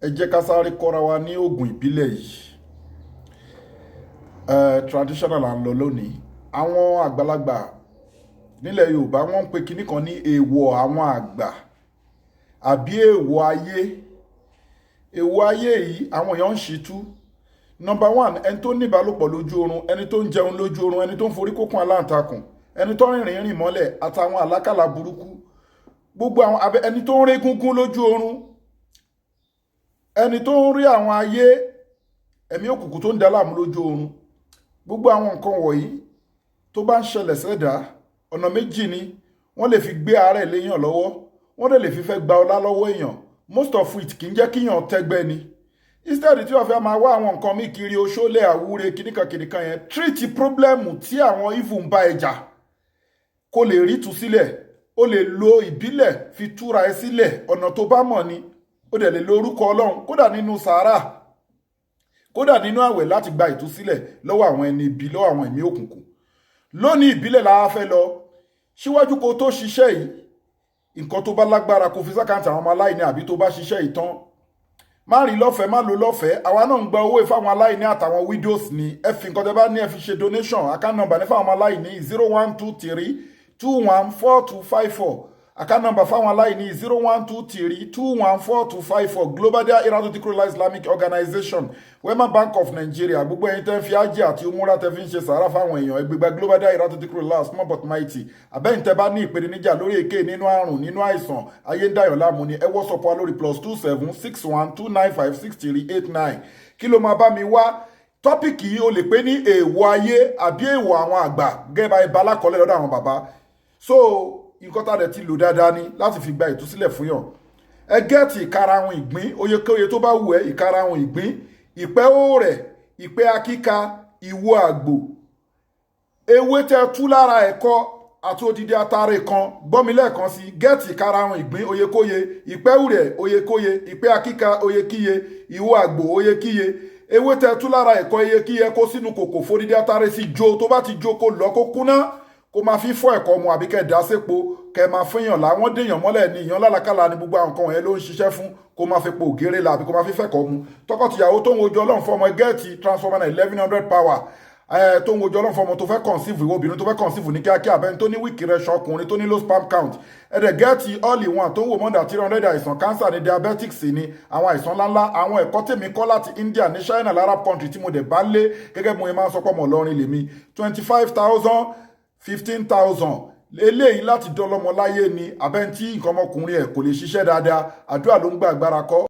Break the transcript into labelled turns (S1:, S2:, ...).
S1: Ẹ jẹ́ ká sáré kọ́ra wa ní oògùn ìbílẹ̀ yìí. Traditional là ń lọ lónìí. Àwọn àgbàlagbà nílẹ̀ Yorùbá, wọ́n ń pe kinní kan ní èèwọ̀ àwọn àgbà àbí èèwọ̀ ayé. Èèwọ̀ ayé yìí, àwọn èèyàn ń ṣì tú. Number one, ẹni tó ní ìbálòpọ̀ lójú oorun, ẹni tó ń jẹun lójú oorun, ẹni tó ń forí kókún aláǹtakùn, ẹni tó rìnrìn rìn mọ́lẹ̀, àtàwọn àlákàlà burúkú, gbogbo àwọn abẹ, ẹni tó ń rí gúngún lójú oorun, ẹni tó ń rí àwọn ayé ẹ̀mí òkùnkùn tó ń dá láàmú lójú oorun, gbogbo àwọn nǹkan wọ̀nyí tó bá ń ṣẹlẹ̀ sẹ́dá, ọ̀nà méjì ni wọ́n lè fi gbé àárẹ̀ léèyàn lọ́wọ́, wọ́n dẹ̀ lè fi fẹ́ gba ọlá lọ́wọ́ èèyàn. Most of it kì í jẹ́ kíyàn tẹ́gbẹ́ ni. Instead tí wọ́n fẹ́ máa wá àwọn nǹkan míì kiri, oṣólẹ̀, àwúre, kìnnìkan kìnnìkan yẹn, treat problem tí àwọn evil ń bá ẹ jà kó lè rí tú sílẹ̀. O lè lo ìbílẹ̀ fi túra ẹ sílẹ̀, ọ̀nà tó bá mọ̀ ni. O dẹ̀ lè lo orúkọ Ọlọ́run, kódà nínú sàárà, kódà nínú àwẹ̀, láti gba ìtúsílẹ̀ lọ́wọ́ àwọn ẹni ibi, lọ́wọ́ àwọn ẹ̀mí òkùnkùn. Lónìí, ìbílẹ̀ la fẹ́ lọ. Síwájú kó tó ṣiṣẹ́ yìí, nǹkan tó bá lágbára, kó fi s'account àwọn ọmọ aláìní, àbí tó bá ṣiṣẹ́ yìí tán, má rí lọ́fẹ̀ẹ́, má lò lọ́fẹ̀ẹ́. Àwa náà ń gba owó ìfáwọn aláìní àtàwọn widows ní. Ẹ fi nǹkan tẹ bá ní, ẹ fi ṣe donation. Account number ní fáwọn ọmọ aláìní, 0123214254. Account number fáwọn aláìní, 0123214254, Global Dahiratu Dhikrlahi Islamic Organization, Wema Bank of Nigeria. Gbogbo ẹ̀yin tẹ́ ń fi ájì àti umura, tẹ́ fi ń ṣe sàárà fáwọn èèyàn, ẹgbẹgbẹ Global Dahiratu Dhikrlahi, small but mighty. Àbẹ́yìn tẹ́ bá ní ìpèníjà lórí èké, nínú àrùn, nínú àìsàn, ayé ń dàyọ̀ láàmú ni, ẹ WhatsApp wa lórí +27 612956389. Kí ló máa bá mi wá? Topic yìí, o lè pè ní èèwọ̀ ayé àbí èèwọ̀ àwọn àgbà, gẹ́gẹ́ bá ibà alákọ̀ọ́lẹ̀ lọ́dọ̀ àwọn bàbá. So nǹkan tá a dẹ̀ ti lò dáadáa ni láti fi gba ìtúsílẹ̀ fún yàn. Ẹ get ìkarahun ìgbín, oyekóye tó bá wù ẹ́, ìkarahun ìgbín, ìpẹ́ òòrẹ̀, ìpẹ́ akíka, ìwo àgbò, ewé tẹ tú lára ẹ̀kọ àti odidi atare kan. Gbọ́ mi lẹ́ẹ̀kan sí: get ìkarahun ìgbín, oyekóye, ìpẹ́ òòrẹ̀, oyekóye, ìpẹ́ akíka, oyekíye, ìwo àgbò, oyekíye, ewé tẹ tú lára ẹ̀kọ, oyekíye. Kó sínú kòkò, fódìdí atare sí, jó. Tó bá ti jó, kó lọ, kó kúná, kó máa fi fọ́ ẹ̀kọ́ mu, àbí kẹ́ dá sépo, kẹ́ máa fẹ́yàn láwọn dèèyàn mọ́lẹ̀ ní ìyàn lálàkàlà ní. Gbogbo àwọn nǹkan wọ̀nyẹn ló ń ṣiṣẹ́ fún. Kó máa fi po ògèrè la, àbí kó máa fi fẹ́kọ̀ọ́ mu. Tọkọtìyàwó tó ń wojú Ọlọ́run fọmọ, get transformer 1100 power. Tó ń wojú Ọlọ́run fọmọ, tó fẹ́ conceive, ìwọ obìnrin tó fẹ́ conceive ní kíákíá, abẹ́ni tó ní weak erection, ọkùnrin tó ní low sperm count, ẹ dẹ̀ get all in one tó ń wò more than 300 àìsàn. Cancer ní, diabetics ní, àwọn àìsàn ńláńlá. Àwọn ẹ̀kọ́ tèmi kọ́ láti India, ní China, Arab country, tí mo dẹ̀ bá lé, gẹ́gẹ́ bí mo máa ń sọ pọ̀ mọ́ lọ́rin lèmi, 25,000, 15,000 eléyìí láti dọ́lọ́mọ láyé ni, abẹ́ntí nǹkan ọmọkùnrin ẹ̀ kò lè ṣiṣẹ́ dáadáa. Àdúrà ló ń gbà, agbára kọ́.